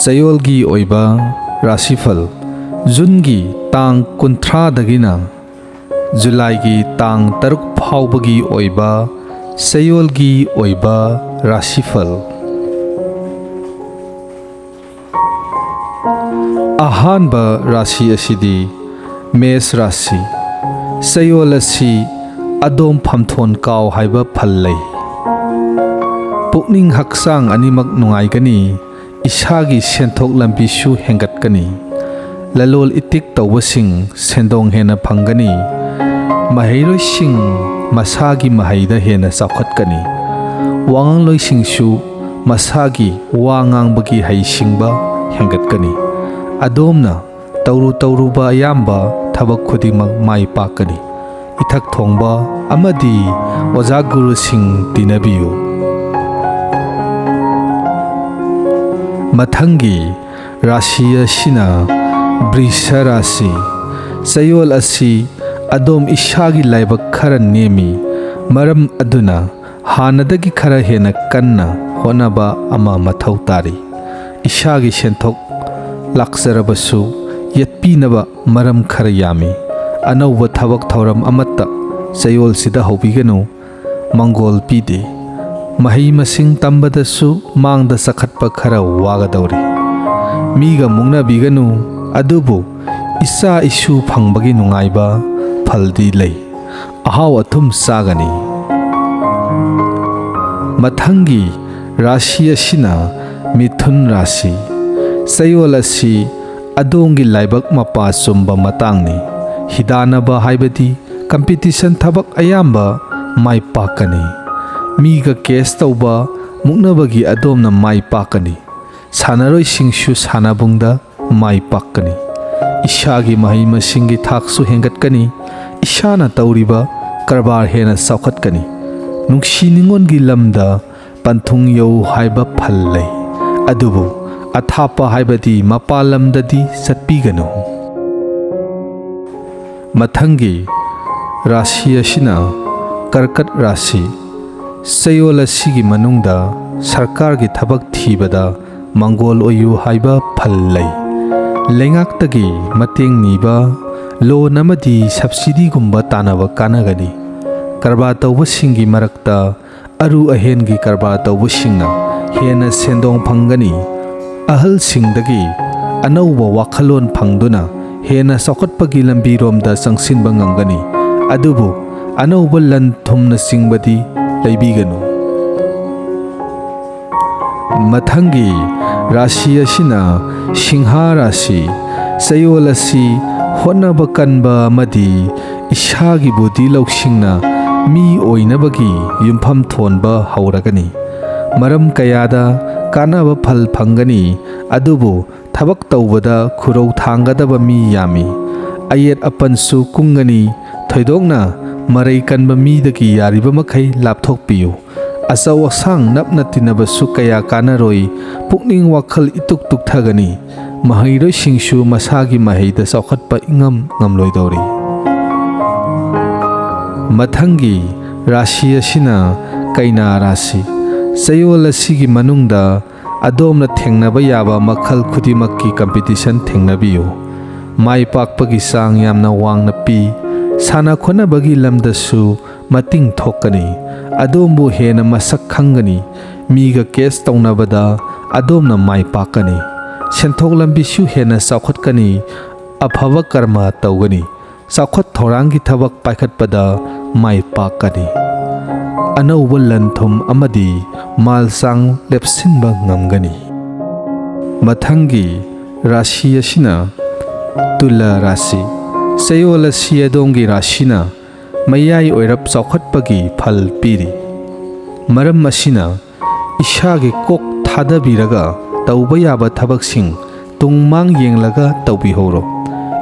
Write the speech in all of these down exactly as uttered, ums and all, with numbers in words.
ꯆꯌꯣꯜꯒꯤ ꯑꯣꯏꯕ ꯔꯥꯁꯤꯐꯜ꯫ ꯖꯨꯟꯒꯤ ꯇꯥꯡ ꯀꯨꯟꯊ꯭ꯔꯥꯗꯒꯤꯅ ꯖꯨꯂꯥꯏꯒꯤ ꯇꯥꯡ ꯇꯔꯨꯛ ꯐꯥꯎꯕꯒꯤ ꯑꯣꯏꯕ ꯆꯌꯣꯜꯒꯤ ꯑꯣꯏꯕ ꯔꯥꯁꯤꯐꯜ꯫ ꯑꯍꯥꯟꯕ ꯔꯥꯁꯤ ꯑꯁꯤꯗꯤ ꯃꯦꯁ ꯔꯥꯁꯤ꯫ ꯆꯌꯣꯜ ꯑꯁꯤ ꯑꯗꯣꯝ ꯐꯝꯊꯣꯟ ꯀꯥꯎ ꯍꯥꯏꯕ ꯐꯜ ꯂꯩ꯫ ꯄꯨꯛꯅꯤꯡ ꯍꯛꯆꯥꯡ ꯑꯅꯤꯃꯛ ꯅꯨꯡꯉꯥꯏꯒꯅꯤ꯫ ꯏꯁꯥꯒꯤ ꯁꯦꯟꯊꯣꯛ ꯂꯝꯕꯤꯁꯨ ꯍꯦꯟꯒꯠꯀꯅꯤ꯫ ꯂꯂꯣꯜ ꯏꯇꯤꯛ ꯇꯧꯕꯁꯤꯡ ꯁꯦꯟꯗꯣꯡ ꯍꯦꯟꯅ ꯐꯪꯒꯅꯤ꯫ ꯃꯍꯩꯔꯣꯏꯁꯤꯡ ꯃꯁꯥꯒꯤ ꯃꯍꯩꯗ ꯍꯦꯟꯅ ꯆꯥꯎꯈꯠꯀꯅꯤ꯫ ꯋꯥꯉꯥꯡꯂꯣꯏꯁꯤꯡꯁꯨ ꯃꯁꯥꯒꯤ ꯋꯥ ꯉꯥꯡꯕꯒꯤ ꯍꯩꯁꯤꯡꯕ ꯍꯦꯟꯒꯠꯀꯅꯤ꯫ ꯑꯗꯣꯝꯅ ꯇꯧꯔꯨ ꯇꯧꯔꯨꯕ ꯑꯌꯥꯝꯕ ꯊꯕꯛ ꯈꯨꯗꯤꯡꯃꯛ ꯃꯥꯏ ꯄꯥꯛꯀꯅꯤ꯫ ꯏꯊꯛ ꯊꯣꯡꯕ ꯑꯃꯗꯤ ꯑꯣꯖꯥ ꯒꯨꯔꯨꯁꯤꯡ ꯇꯤꯟꯅꯕꯤꯌꯨ꯫ ꯃꯊꯪꯒꯤ ꯔꯥꯁꯤ ꯑꯁꯤꯅ ꯕ꯭ꯔꯤꯁ ꯔꯥꯁꯤ꯫ ꯆꯌꯣꯜ ꯑꯁꯤ ꯑꯗꯣꯝ ꯏꯁꯥꯒꯤ ꯂꯥꯏꯕꯛ ꯈꯔ ꯅꯦꯝꯃꯤ꯫ ꯃꯔꯝ ꯑꯗꯨꯅ ꯍꯥꯟꯅꯗꯒꯤ ꯈꯔ ꯍꯦꯟꯅ ꯀꯟꯅ ꯍꯣꯠꯅꯕ ꯑꯃ ꯃꯊꯧ ꯇꯥꯔꯤ꯫ ꯏꯁꯥꯒꯤ ꯁꯦꯟꯊꯣꯛ ꯂꯥꯛꯆꯔꯕꯁꯨ ꯌꯦꯠꯄꯤꯅꯕ ꯃꯔꯝ ꯈꯔ ꯌꯥꯝꯃꯤ꯫ ꯑꯅꯧꯕ ꯊꯕꯛ ꯊꯧꯔꯝ ꯑꯃꯠꯇ ꯆꯌꯣꯜꯁꯤꯗ ꯍꯧꯕꯤꯒꯅꯨ꯫ ꯃꯪꯒꯣꯜ ꯄꯤꯗꯦ꯫ ꯃꯍꯩ ꯃꯁꯤꯡ ꯇꯝꯕꯗꯁꯨ ꯃꯥꯡꯗ ꯆꯈꯠꯄ ꯈꯔ ꯋꯥꯒꯗꯧꯔꯤ꯫ ꯃꯤꯒ ꯃꯨꯛꯅꯕꯤꯒꯅꯨ, ꯑꯗꯨꯕꯨ ꯏꯆꯥ ꯏꯁꯨ ꯐꯪꯕꯒꯤ ꯅꯨꯡꯉꯥꯏꯕ ꯐꯜꯗꯤ ꯂꯩ꯫ ꯑꯍꯥꯎ ꯑꯊꯨꯝ ꯆꯥꯒꯅꯤ꯫ ꯃꯊꯪꯒꯤ ꯔꯥꯁꯤ ꯑꯁꯤꯅ ꯃꯤꯊꯨꯟ ꯔꯥꯁꯤ꯫ ꯆꯌꯣꯜ ꯑꯁꯤ ꯑꯗꯣꯝꯒꯤ ꯂꯥꯏꯕꯛ ꯃꯄꯥ ꯆꯨꯝꯕ ꯃꯇꯥꯡꯅꯤ꯫ ꯍꯤꯗꯥꯟꯅꯕ ꯍꯥꯏꯕꯗꯤ ꯀꯝꯄꯤꯇꯤꯁꯟ ꯊꯕꯛ ꯑꯌꯥꯝꯕ ꯃꯥꯏ ꯄꯥꯛꯀꯅꯤ꯫ ꯃꯤꯒ ꯀꯦꯁ ꯇꯧꯕ, ꯃꯨꯛꯅꯕꯒꯤ ꯑꯗꯣꯝꯅ ꯃꯥꯏ ꯄꯥꯛꯀꯅꯤ꯫ ꯁꯥꯟꯅꯔꯣꯏꯁꯤꯡꯁꯨ ꯁꯥꯟꯅꯕꯨꯡꯗ ꯃꯥꯏ ꯄꯥꯛꯀꯅꯤ꯫ ꯏꯁꯥꯒꯤ ꯃꯍꯩ ꯃꯁꯤꯡꯒꯤ ꯊꯥꯛꯁꯨ ꯍꯦꯟꯒꯠꯀꯅꯤ꯫ ꯏꯁꯥꯅ ꯇꯧꯔꯤꯕ ꯀꯔꯕꯥꯔ ꯍꯦꯟꯅ ꯆꯥꯎꯈꯠꯀꯅꯤ꯫ ꯅꯨꯡꯁꯤ ꯅꯨꯡꯉꯣꯟꯒꯤ ꯂꯝꯗ ꯄꯟꯊꯨꯡ ꯌꯧ ꯍꯥꯏꯕ ꯐꯜ ꯂꯩ꯫ ꯑꯗꯨꯕꯨ ꯑꯊꯥꯞꯄ ꯍꯥꯏꯕꯗꯤ ꯃꯄꯥꯟ ꯂꯝꯗꯗꯤ ꯆꯠꯄꯤꯒꯅꯨ꯫ ꯃꯊꯪꯒꯤ ꯔꯥꯁꯤ ꯑꯁꯤꯅ ꯀꯔꯀꯠ ꯔꯥꯁꯤ꯫ ꯆꯌꯣꯜ ꯑꯁꯤꯒꯤ ꯃꯅꯨꯡꯗ ꯁꯔꯀꯥꯔꯒꯤ ꯊꯕꯛ ꯊꯤꯕꯗ ꯃꯪꯒꯣꯜ ꯑꯣꯏꯌꯨ ꯍꯥꯏꯕ ꯐꯜ ꯂꯩ꯫ ꯂꯩꯉꯥꯛꯇꯒꯤ ꯃꯇꯦꯡ ꯅꯤꯕ, ꯂꯣꯟ ꯑꯃꯗꯤ ꯁꯕꯁꯤꯗꯤꯒꯨꯝꯕ ꯇꯥꯟꯅꯕ ꯀꯥꯟꯅꯒꯅꯤ꯫ ꯀꯔꯕꯥꯔ ꯇꯧꯕꯁꯤꯡꯒꯤ ꯃꯔꯛꯇ ꯑꯔꯨ ꯑꯍꯦꯟꯒꯤ ꯀꯔꯕꯥꯔ ꯇꯧꯕꯁꯤꯡꯅ ꯍꯦꯟꯅ ꯁꯦꯟꯗꯣꯡ ꯐꯪꯒꯅꯤ꯫ ꯑꯍꯜꯁꯤꯡꯗꯒꯤ ꯑꯅꯧꯕ ꯋꯥꯈꯜꯂꯣꯟ ꯐꯪꯗꯨꯅ ꯍꯦꯟꯅ ꯆꯥꯎꯈꯠꯄꯒꯤ ꯂꯝꯕꯤꯔꯣꯝꯗ ꯆꯪꯁꯤꯟꯕ ꯉꯝꯒꯅꯤ꯫ ꯑꯗꯨꯕꯨ ꯑꯅꯧꯕ ꯂꯟ ꯊꯨꯝꯅꯆꯤꯡꯕꯗꯤ ꯂꯩꯕꯤꯒꯅꯨ꯫ ꯃꯊꯪꯒꯤ ꯔꯥꯁꯤ ꯑꯁꯤꯅ ꯁꯤꯡꯍꯥ ꯔꯥꯁꯤ꯫ ꯆꯌꯣꯜ ꯑꯁꯤ ꯍꯣꯠꯅꯕ ꯀꯟꯕ ꯑꯃꯗꯤ ꯏꯁꯥꯒꯤ ꯕꯨꯙꯤ ꯂꯧꯁꯤꯡꯅ ꯃꯤ ꯑꯣꯏꯅꯕꯒꯤ ꯌꯨꯝꯐꯝ ꯊꯣꯟꯕ ꯍꯧꯔꯒꯅꯤ꯫ ꯃꯔꯝ ꯀꯌꯥꯗ ꯀꯥꯟꯅꯕ ꯐꯜ ꯐꯪꯒꯅꯤ, ꯑꯗꯨꯕꯨ ꯊꯕꯛ ꯇꯧꯕꯗ ꯈꯨꯔꯧ ꯊꯥꯡꯒꯗꯕ ꯃꯤ ꯌꯥꯝꯃꯤ꯫ ꯑꯌꯦꯠ ꯑꯄꯟꯁꯨ ꯀꯨꯡꯒꯅꯤ꯫ ꯊꯣꯏꯗꯣꯛꯅ ꯃꯔꯩ ꯀꯟꯕ ꯃꯤꯗꯒꯤ ꯌꯥꯔꯤꯕ ꯃꯈꯩ ꯂꯥꯞꯊꯣꯛꯄꯤꯌꯨ꯫ ꯑꯆꯧ ꯑꯁꯥꯡ ꯅꯞꯅ ꯇꯤꯟꯅꯕꯁꯨ ꯀꯌꯥ ꯀꯥꯟꯅꯔꯣꯏ꯫ ꯄꯨꯛꯅꯤꯡ ꯋꯥꯈꯜ ꯏꯇꯨꯛ ꯇꯨꯛꯊꯒꯅꯤ꯫ ꯃꯍꯩꯔꯣꯏꯁꯤꯡꯁꯨ ꯃꯁꯥꯒꯤ ꯃꯍꯩꯗ ꯆꯥꯎꯈꯠꯄ ꯏꯉꯝ ꯉꯝꯂꯣꯏꯗꯧꯔꯤ꯫ ꯃꯊꯪꯒꯤ ꯔꯥꯁꯤ ꯑꯁꯤꯅ ꯀꯩꯅꯥ ꯔꯥꯁꯤ꯫ ꯆꯌꯣꯜ ꯑꯁꯤꯒꯤ ꯃꯅꯨꯡꯗ ꯑꯗꯣꯝꯅ ꯊꯦꯡꯅꯕ ꯌꯥꯕ ꯃꯈꯜ ꯈꯨꯗꯤꯡꯃꯛꯀꯤ ꯀꯝꯄꯤꯇꯤꯁꯟ ꯊꯦꯡꯅꯕꯤꯌꯨ꯫ ꯃꯥꯏ ꯄꯥꯛꯄꯒꯤ ꯆꯥꯡ ꯌꯥꯝꯅ ꯋꯥꯡꯅ ꯄꯤ꯫ ꯁꯥꯟꯅ ꯈꯣꯠꯅꯕꯒꯤ ꯂꯝꯗꯁꯨ ꯃꯇꯤꯡ ꯊꯣꯛꯀꯅꯤ꯫ ꯑꯗꯣꯝꯕꯨ ꯍꯦꯟꯅ ꯃꯁꯛ ꯈꯪꯒꯅꯤ꯫ ꯃꯤꯒ ꯀꯦꯁ ꯇꯧꯅꯕꯗ ꯑꯗꯣꯝꯅ ꯃꯥꯏ ꯄꯥꯛꯀꯅꯤ꯫ ꯁꯦꯟꯊꯣꯛ ꯂꯝꯕꯤꯁꯨ ꯍꯦꯟꯅ ꯆꯥꯎꯈꯠꯀꯅꯤ꯫ ꯑꯐꯕ ꯀꯔꯃ ꯇꯧꯒꯅꯤ꯫ ꯆꯥꯎꯈꯠ ꯊꯧꯔꯥꯡꯒꯤ ꯊꯕꯛ ꯄꯥꯏꯈꯠꯄꯗ ꯃꯥꯏ ꯄꯥꯛꯀꯅꯤ꯫ ꯑꯅꯧꯕ ꯂꯟ ꯊꯨꯝ ꯑꯃꯗꯤ ꯃꯥꯜ ꯆꯥꯡ ꯂꯦꯞꯁꯤꯟꯕ ꯉꯝꯒꯅꯤ꯫ ꯃꯊꯪꯒꯤ ꯔꯥꯁꯤ ꯑꯁꯤꯅ ꯇꯨꯂꯥ ꯔꯥꯁꯤ꯫ ꯆꯌꯣꯜ ꯑꯁꯤ ꯑꯗꯣꯝꯒꯤ ꯔꯥꯁꯤꯅ ꯃꯌꯥꯏ ꯑꯣꯏꯔꯞ ꯆꯥꯎꯈꯠꯄꯒꯤ ꯐꯜ ꯄꯤꯔꯤ꯫ ꯃꯔꯝ ꯑꯁꯤꯅ ꯏꯁꯥꯒꯤ ꯀꯣꯛ ꯊꯥꯗꯕꯤꯔꯒ ꯇꯧꯕ ꯌꯥꯕ ꯊꯕꯛꯁꯤꯡ ꯇꯨꯡ ꯃꯥꯡ ꯌꯦꯡꯂꯒ ꯇꯧꯕꯤꯍꯧꯔꯣ꯫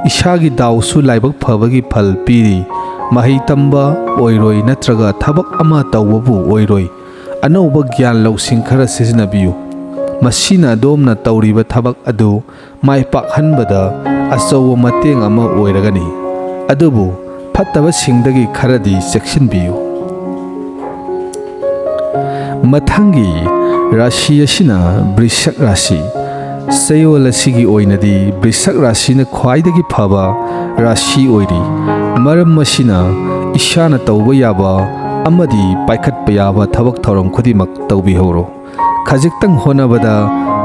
ꯏꯁꯥꯒꯤ ꯗꯥꯎꯁꯨ ꯂꯥꯏꯕꯛ ꯐꯕꯒꯤ ꯐꯜ ꯄꯤꯔꯤ꯫ ꯃꯍꯩ ꯇꯝꯕ ꯑꯣꯏꯔꯣꯏ ꯅꯠꯇ꯭ꯔꯒ ꯊꯕꯛ ꯑꯃ ꯇꯧꯕꯕꯨ ꯑꯣꯏꯔꯣꯏ꯫ ꯑꯅꯧꯕ ꯒ꯭ꯌꯥꯟ ꯂꯧꯁꯤꯡ ꯈꯔ ꯁꯤꯖꯤꯟꯅꯕꯤꯌꯨ꯫ ꯃꯁꯤꯅ ꯑꯗꯣꯝꯅ ꯇꯧꯔꯤꯕ ꯊꯕꯛ ꯑꯗꯨ ꯃꯥꯏ ꯄꯥꯛꯍꯟꯕꯗ ꯑꯆꯧꯕ ꯃꯇꯦꯡ ꯑꯃ ꯑꯣꯏꯔꯒꯅꯤ꯫ ꯑꯗꯨꯕꯨ ꯐꯠꯇꯕꯁꯤꯡꯗꯒꯤ ꯈꯔꯗꯤ ꯆꯦꯛꯁꯤꯟꯕꯤꯌꯨ꯫ ꯃꯊꯪꯒꯤ ꯔꯥꯁꯤ ꯑꯁꯤꯅ ꯕ꯭ꯔꯤꯁꯛ ꯔꯥꯁꯤ꯫ ꯆꯌꯣꯜ ꯑꯁꯤꯒꯤ ꯑꯣꯏꯅꯗꯤ ꯕ꯭ꯔꯤꯁꯛ ꯔꯥꯁꯤꯅ ꯈ꯭ꯋꯥꯏꯗꯒꯤ ꯐꯕ ꯔꯥꯁꯤ ꯑꯣꯏꯔꯤ꯫ ꯃꯔꯝ ꯑꯁꯤꯅ ꯏꯁꯥꯅ ꯇꯧꯕ ꯌꯥꯕ ꯑꯃꯗꯤ ꯄꯥꯏꯈꯠꯄ ꯌꯥꯕ ꯊꯕꯛ ꯊꯧꯔꯝ ꯈꯨꯗꯤꯡꯃꯛ ꯇꯧꯕꯤꯍꯧꯔꯣ꯫ ꯈꯖꯤꯛꯇꯪ ꯍꯣꯠꯅꯕꯗ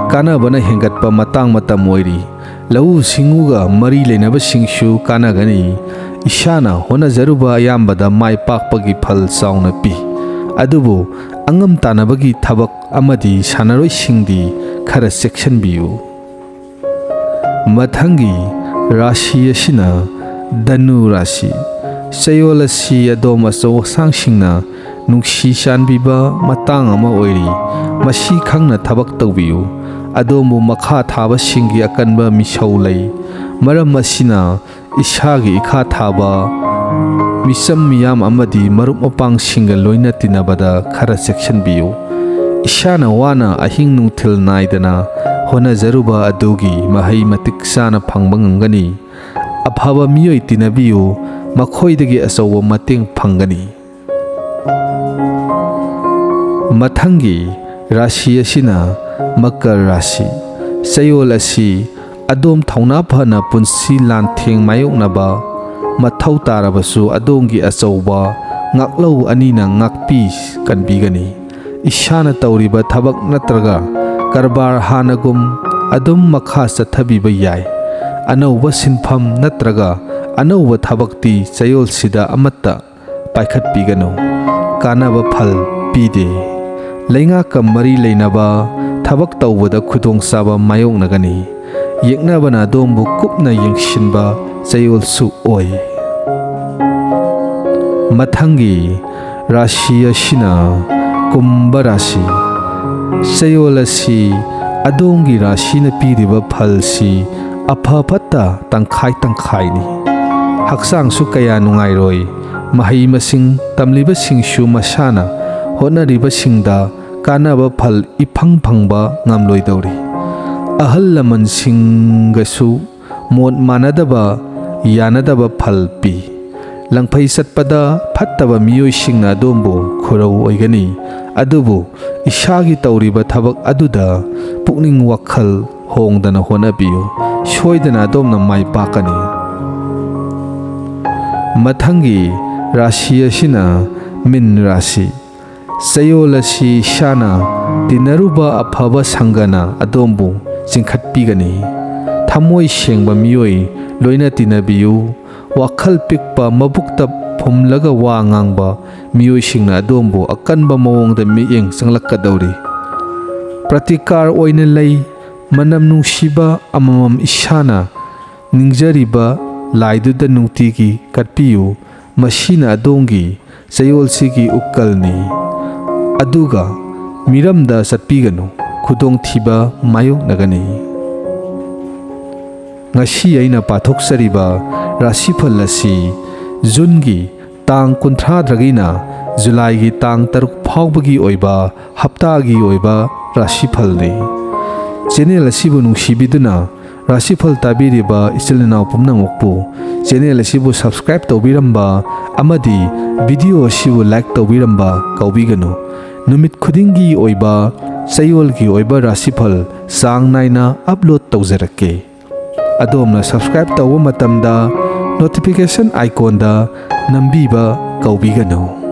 ꯀꯥꯟꯅꯕꯅ ꯍꯦꯟꯒꯠꯄ ꯃꯇꯥꯡ ꯃꯇꯝ ꯑꯣꯏꯔꯤ꯫ ꯂꯧꯎ ꯁꯤꯡꯎꯒ ꯃꯔꯤ ꯂꯩꯅꯕꯁꯤꯡꯁꯨ ꯀꯥꯟꯅꯒꯅꯤ꯫ ꯏꯁꯥꯅ ꯍꯣꯠꯅꯖꯔꯨꯕ ꯑꯌꯥꯝꯕꯗ ꯃꯥꯏ ꯄꯥꯛꯄꯒꯤ ꯐꯜ ꯆꯥꯎꯅ ꯄꯤ꯫ ꯑꯗꯨꯕꯨ ꯑꯉꯝ ꯇꯥꯟꯅꯕꯒꯤ ꯊꯕꯛ ꯑꯃꯗꯤ ꯁꯥꯟꯅꯔꯣꯏꯁꯤꯡꯗꯤ ꯈꯔ ꯆꯦꯛꯁꯤꯟꯕꯤꯌꯨ꯫ ꯃꯊꯪꯒꯤ ꯔꯥꯁꯤ ꯑꯁꯤꯅ ꯙꯅꯨ ꯔꯥꯁꯤ꯫ ꯆꯌꯣꯜ ꯑꯁꯤ ꯑꯗꯣꯝ ꯑꯆꯧ ꯑꯁꯥꯡꯁꯤꯡꯅ ꯅꯨꯡꯁꯤ ꯆꯥꯟꯕꯤꯕ ꯃꯇꯥꯡ ꯑꯃ ꯑꯣꯏꯔꯤ꯫ ꯃꯁꯤ ꯈꯪꯅ ꯊꯕꯛ ꯇꯧꯕꯤꯌꯨ꯫ ꯑꯗꯣꯝꯕꯨ ꯃꯈꯥ ꯊꯥꯕꯁꯤꯡꯒꯤ ꯑꯀꯟꯕ ꯃꯤꯁꯧ ꯂꯩ꯫ ꯃꯔꯝ ꯑꯁꯤꯅ ꯏꯁꯥꯒꯤ ꯏꯈꯥ ꯊꯥꯕ ꯃꯤꯆꯝ ꯃꯤꯌꯥꯝ ꯑꯃꯗꯤ ꯃꯔꯨꯞ ꯃꯄꯥꯡꯁꯤꯡꯒ ꯂꯣꯏꯅ ꯇꯤꯟꯅꯕꯗ ꯈꯔ ꯆꯦꯛꯁꯤꯟꯕꯤꯌꯨ꯫ ꯏꯁꯥꯅ ꯋꯥꯅ ꯑꯍꯤꯡ ꯅꯨꯡꯊꯤꯜ ꯅꯥꯏꯗꯅ ꯍꯣꯠꯅꯖꯔꯨꯕ ꯑꯗꯨꯒꯤ ꯃꯍꯩ ꯃꯇꯤꯛ ꯆꯥꯅ ꯐꯪꯕ ꯉꯝꯒꯅꯤ꯫ ꯑꯐꯕ ꯃꯤꯑꯣꯏ ꯇꯤꯟꯅꯕꯤꯌꯨ, ꯃꯈꯣꯏꯗꯒꯤ ꯑꯆꯧꯕ ꯃꯇꯦꯡ ꯐꯪꯒꯅꯤ꯫ ꯃꯊꯪꯒꯤ ꯔꯥꯁꯤ ꯑꯁꯤꯅ ꯃꯀꯔ ꯔꯥꯁꯤ꯫ ꯆꯌꯣꯜ ꯑꯁꯤ ꯑꯗꯣꯝ ꯊꯧꯅꯥ ꯐꯅ ꯄꯨꯟꯁꯤ ꯂꯥꯟꯊꯦꯡ ꯃꯥꯌꯣꯛꯅꯕ ꯃꯊꯧ ꯇꯥꯔꯕꯁꯨ ꯑꯗꯣꯝꯒꯤ ꯑꯆꯧꯕ ꯉꯥꯛꯂꯧ ꯑꯅꯤꯅ ꯉꯥꯛꯄꯤ ꯀꯟꯕꯤꯒꯅꯤ꯫ ꯏꯁꯥꯅ ꯇꯧꯔꯤꯕ ꯊꯕꯛ ꯅꯠꯇ꯭ꯔꯒ ꯀꯔꯕꯥꯔ ꯍꯥꯟꯅꯒꯨꯝ ꯑꯗꯨꯝ ꯃꯈꯥ ꯆꯠꯊꯕꯤꯕ ꯌꯥꯏ꯫ ꯑꯅꯧꯕ ꯁꯤꯟꯐꯝ ꯅꯠꯇ꯭ꯔꯒ ꯑꯅꯧꯕ ꯊꯕꯛꯇꯤ ꯆꯌꯣꯜꯁꯤꯗ ꯑꯃꯠꯇ ꯄꯥꯏꯈꯠꯄꯤꯒꯅꯨ꯫ ꯀꯥꯟꯅꯕ ꯐꯜ ꯄꯤꯗꯦ꯫ ꯂꯩꯉꯥꯛꯀ ꯃꯔꯤ ꯂꯩꯅꯕ ꯊꯕꯛ ꯇꯧꯕꯗ ꯈꯨꯗꯣꯡꯆꯥꯕ ꯃꯥꯌꯣꯛꯅꯒꯅꯤ꯫ ꯌꯦꯛꯅꯕꯅ ꯑꯗꯣꯝꯕꯨ ꯀꯨꯞꯅ ꯌꯦꯡꯁꯤꯟꯕ ꯆꯌꯣꯜꯁꯨ ꯑꯣꯏ꯫ ꯃꯊꯪꯒꯤ ꯔꯥꯁꯤ ꯑꯁꯤꯅ ꯀꯨꯝꯚ ꯔꯥꯁꯤ꯫ ꯆꯌꯣꯜ ꯑꯁꯤ ꯑꯗꯣꯝꯒꯤ ꯔꯥꯁꯤꯅ ꯄꯤꯔꯤꯕ ꯐꯜꯁꯤ ꯑꯐ ꯐꯠꯇ ꯇꯪꯈꯥꯏ ꯇꯪꯈꯥꯏꯅꯤ꯫ ꯍꯛꯆꯥꯡꯁꯨ ꯀꯌꯥ ꯅꯨꯡꯉꯥꯏꯔꯣꯏ꯫ ꯃꯍꯩ ꯃꯁꯤꯡ ꯇꯝꯂꯤꯕꯁꯤꯡꯁꯨ ꯃꯁꯥꯅ ꯍꯣꯠꯅꯔꯤꯕꯁꯤꯡꯗ ꯀꯥꯟꯅꯕ ꯐꯜ ꯏꯐꯪ ꯐꯪꯕ ꯉꯝꯂꯣꯏꯗꯧꯔꯤ꯫ ꯑꯍꯜ ꯂꯃꯟꯁꯤꯡꯒꯁꯨ ꯃꯣꯠ ꯃꯥꯟꯅꯗꯕ, ꯌꯥꯅꯗꯕ ꯐꯜ ꯄꯤ꯫ ꯂꯪꯐꯩ ꯆꯠꯄꯗ ꯐꯠꯇꯕ ꯃꯤꯑꯣꯏꯁꯤꯡꯅ ꯑꯗꯣꯝꯕꯨ ꯈꯨꯔꯧ ꯑꯣꯏꯒꯅꯤ, ꯑꯗꯨꯕꯨ ꯏꯁꯥꯒꯤ ꯇꯧꯔꯤꯕ ꯊꯕꯛ ꯑꯗꯨꯗ ꯄꯨꯛꯅꯤꯡ ꯋꯥꯈꯜ ꯍꯣꯡꯗꯅ ꯍꯣꯠꯅꯕꯤꯌꯨ꯫ ꯁꯣꯏꯗꯅ ꯑꯗꯣꯝꯅ ꯃꯥꯏ ꯄꯥꯛꯀꯅꯤ꯫ ꯃꯊꯪꯒꯤ ꯔꯥꯁꯤ ꯑꯁꯤꯅ ꯃꯤꯟ ꯔꯥꯁꯤ꯫ ꯆꯌꯣꯜ ꯑꯁꯤ ꯏꯁꯥꯅ ꯇꯤꯟꯅꯔꯨꯕ ꯑꯐꯕ ꯁꯪꯒꯅ ꯑꯗꯣꯝꯕꯨ ꯆꯤꯡꯈꯠꯄꯤꯒꯅꯤ꯫ ꯊꯃꯣꯏ ꯁꯦꯡꯕ ꯃꯤꯑꯣꯏ ꯂꯣꯏꯅ ꯇꯤꯟꯅꯕꯤꯌꯨ꯫ ꯋꯥꯈꯜ ꯄꯤꯛꯄ, ꯃꯕꯨꯛꯇ ꯐꯨꯝꯂꯒ ꯋꯥ ꯉꯥꯡꯕ ꯃꯤꯑꯣꯏꯁꯤꯡꯅ ꯑꯗꯣꯝꯕꯨ ꯑꯀꯟꯕ ꯃꯑꯣꯡꯗ ꯃꯤꯠꯌꯦꯡ ꯆꯪꯂꯛꯀꯗꯧꯔꯤ꯫ ꯄ꯭ꯔꯇꯤꯀꯥꯔ ꯑꯣꯏꯅ ꯂꯩ꯫ ꯃꯅꯝ ꯅꯨꯡꯁꯤꯕ ꯑꯃꯃꯝ ꯏꯁꯥꯅ ꯅꯤꯡꯖꯔꯤꯕ ꯂꯥꯏꯗꯨꯗ ꯅꯨꯡꯇꯤꯒꯤ ꯀꯠꯄꯤꯌꯨ꯫ ꯃꯁꯤꯅ ꯑꯗꯣꯝꯒꯤ ꯆꯌꯣꯜꯁꯤꯒꯤ ꯎꯛꯀꯜꯅꯤ꯫ ꯑꯗꯨꯒ ꯃꯤꯔꯝꯗ ꯆꯠꯄꯤꯒꯅꯨ꯫ ꯈꯨꯗꯣꯡꯊꯤꯕ ꯃꯥꯌꯣꯛꯅꯒꯅꯤ꯫ ꯉꯁꯤ ꯑꯩꯅ ꯄꯥꯊꯣꯛꯆꯔꯤꯕ ꯔꯥꯁꯤꯐꯜ ꯑꯁꯤ ꯖꯨꯟꯒꯤ ꯇꯥꯡ ꯀꯨꯟꯊ꯭ꯔꯥꯗꯒꯤꯅ ꯖꯨꯂꯥꯏꯒꯤ ꯇꯥꯡ ꯇꯔꯨꯛ ꯐꯥꯎꯕꯒꯤ ꯑꯣꯏꯕ ꯍꯞꯇꯥꯒꯤ ꯑꯣꯏꯕ ꯔꯥꯁꯤꯐꯜꯅꯤ꯫ ꯆꯦꯅꯦꯜ ꯑꯁꯤꯕꯨ ꯅꯨꯡꯁꯤꯕꯤꯗꯨꯅ ꯔꯥꯁꯤꯐꯜ ꯇꯥꯕꯤꯔꯤꯕ ꯏꯆꯤꯜ ꯏꯅꯥꯎ ꯄꯨꯝꯅꯃꯛꯄꯨ ꯆꯦꯅꯦꯜ ꯑꯁꯤꯕꯨ ꯁꯕꯁꯀ꯭ꯔꯥꯏꯕ ꯇꯧꯕꯤꯔꯝꯕ ꯑꯃꯗꯤ ꯚꯤꯗꯤꯑꯣ ꯑꯁꯤꯕꯨ ꯂꯥꯏꯛ ꯇꯧꯕꯤꯔꯝꯕ ꯀꯥꯎꯕꯤꯒꯅꯨ꯫ ꯅꯨꯃꯤꯠ ꯈꯨꯗꯤꯡꯒꯤ ꯑꯣꯏꯕ ꯆꯌꯣꯜꯒꯤ ꯑꯣꯏꯕ ꯔꯥꯁꯤꯐꯜ ꯆꯥꯡ ꯅꯥꯏꯅ ꯑꯞꯂꯣꯗ ꯇꯧꯖꯔꯛꯀꯦ꯫ ꯑꯗꯣꯝꯅ ꯁꯕꯁꯀ꯭ꯔꯥꯏꯕ ꯇꯧꯕ ꯃꯇꯝꯗ ꯅꯣꯇꯤꯐꯤꯀꯦꯁꯟ ꯑꯥꯏꯀꯣꯟꯗ ꯅꯝꯕꯤꯕ ꯀꯥꯎꯕꯤꯒꯅꯨ꯫